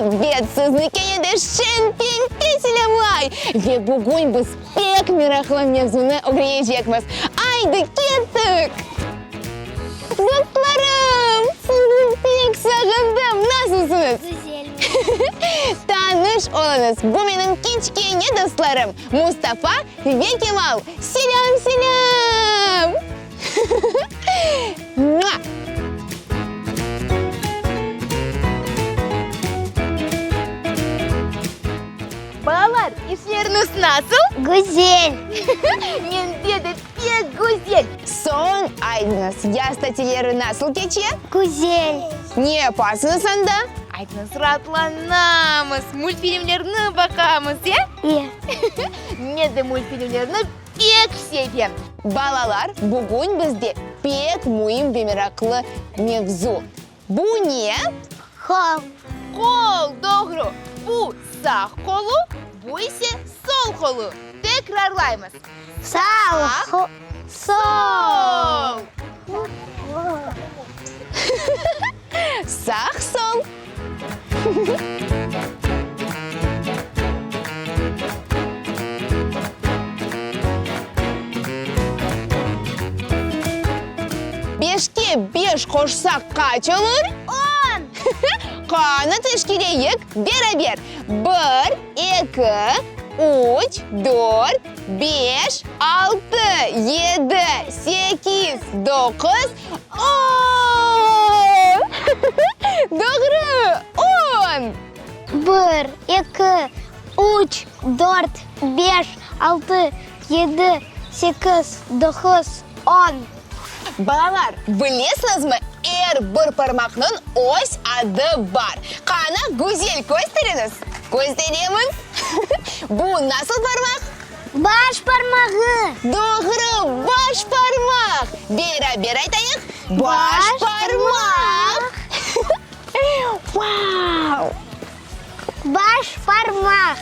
Ebet, sizni kene de Şen-Pente selâmlay! Ve bugün biz pek meraqlı mevzunı ögrenecekmiz. Aydı, kettik! Dostlarım, sizni pek sağındım! Nasılsıñız? Güzelmiz. Tanış oluñız, bu menim kiçkene dostlarım, Mustafa ve Kemal. Selâm, selâm! Mua! Balalar, işleriñiz nasıl? Güzel! Mende de pek güzel! Soñ aytıñız, yaz tatilleri nasıl keçe? Güzel! Ne yapasıñız anda? Aytıñız, raatlanamız, multfilmlerni baqamız, ya? Ya. Men de multfilmlerni pek sevem. Balalar, bugün bizde pek müim ve meraqlı mevzu. Bu ne? Qol. Qol, doğru. Bu sağ qolu, bu ise sol qolu. Tekrarlaymız. Sağ, sol. Sağ, sol. Beşke beş qoşsaq qaç olur? On! Qanı teşkereyik beraber. Bir, eki, üç, dört, beş, altı, yedi, sekiz, doquz, on! Doğru, on! Bir, eki, üç, dört, beş, altı, yedi, sekiz, doquz, on. Balalar, bilesiñizmi, er bir parmaqnıñ öz adı bar. Qana, güzel kösteriñiz. Kösteremiz. Bu nasıl parmaq? Baş parmağı. Doğru, baş parmaq. Beraber aytayıq, baş parmaq. Vau! Baş parmaq.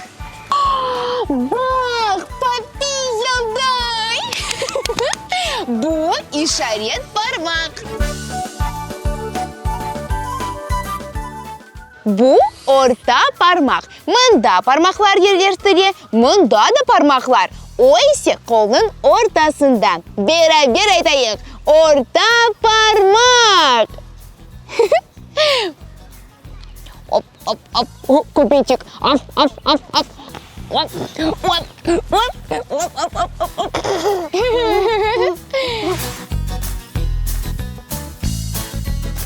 Baq, papiy yılday! Bu işaret parmaq. Bu orta parmaq. Mında parmaqlar yerleştire, mında da parmaqlar. O ise qolnıñ ortasında. Beraber aytayıq, orta parmaq! Op, op, op, köpeçik, av, av, av, av, op, op, op, op, op, op, op, op.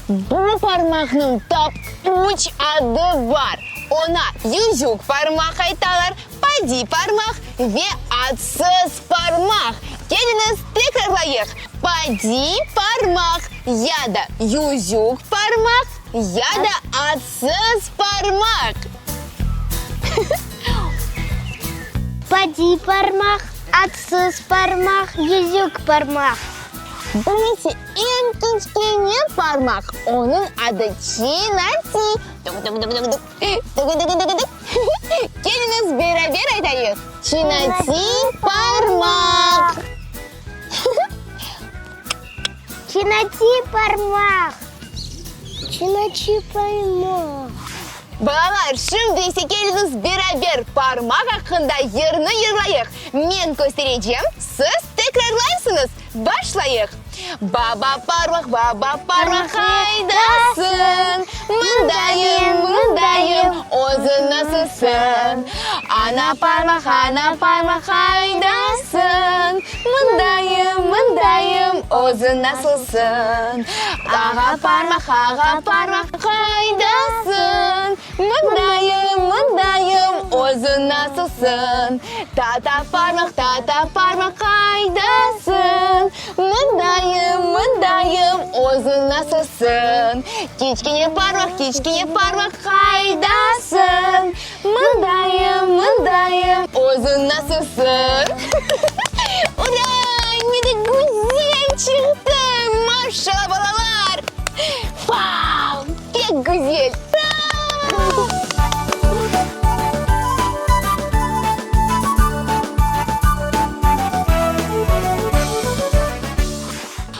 Bu parmaqnıñ tap üç adı bar. Oña yüzük parmaq aytalar, padi parmaq ve adsız parmaq. Keliñiz, tekrarlayıq, padi parmaq ya da yüzük parmaq ya da adsız parmaq. Padi parmaq, adsız parmaq, yüzük parmaq. Bu ise eñ kiçkene parmaq, onıñ adı çinati. Tuk-tuk-tuk-tuk-tuk, tuk-tuk-tuk-tuk. Keliñiz, beraber aytayıq, çinati parmaq. Çinati parmaq. Çinati parmaq. Balalar, şimdi ise keliñiz beraber parmaq aqqında yırnı yırlayıq. Men kösterecem, siz tekrarlaysıñız. Başlayıq! Baba parmaq, baba parmaq, qaydasıñ? Mındayım, mındayım, özüñ nasılsıñ? Ana parmaq, ana parmaq, qaydasıñ? Mındayım, mındayım, özüñ nasılsıñ? Ağa parmaq, ağa parmaq, qaydasıñ? Mındayım, mındayım, özüñ nasılsıñ? Tata parmaq, tata parmaq, qaydasıñ? Mındayım, mındayım, özüñ nasılsıñ? Kiçkene parmaq, kiçkene parmaq, qaydasıñ? Mındayım, mındayım, özüñ nasılsıñ? Ura, ne de güzel çıqtı! Maşallah, balalar! Vau, pek güzel!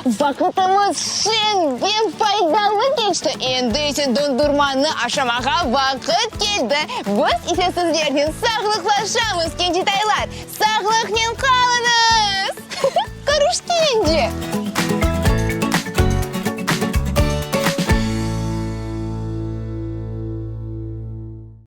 Vaqıtımız şeñ ve faydalı keçti, endi ise dondurmanı aşamağa vaqıt keldi. Biz ise sizlernen sağlıqlaşamız, kencitaylar! Sağlıqnen qalıñız! Körüşkence!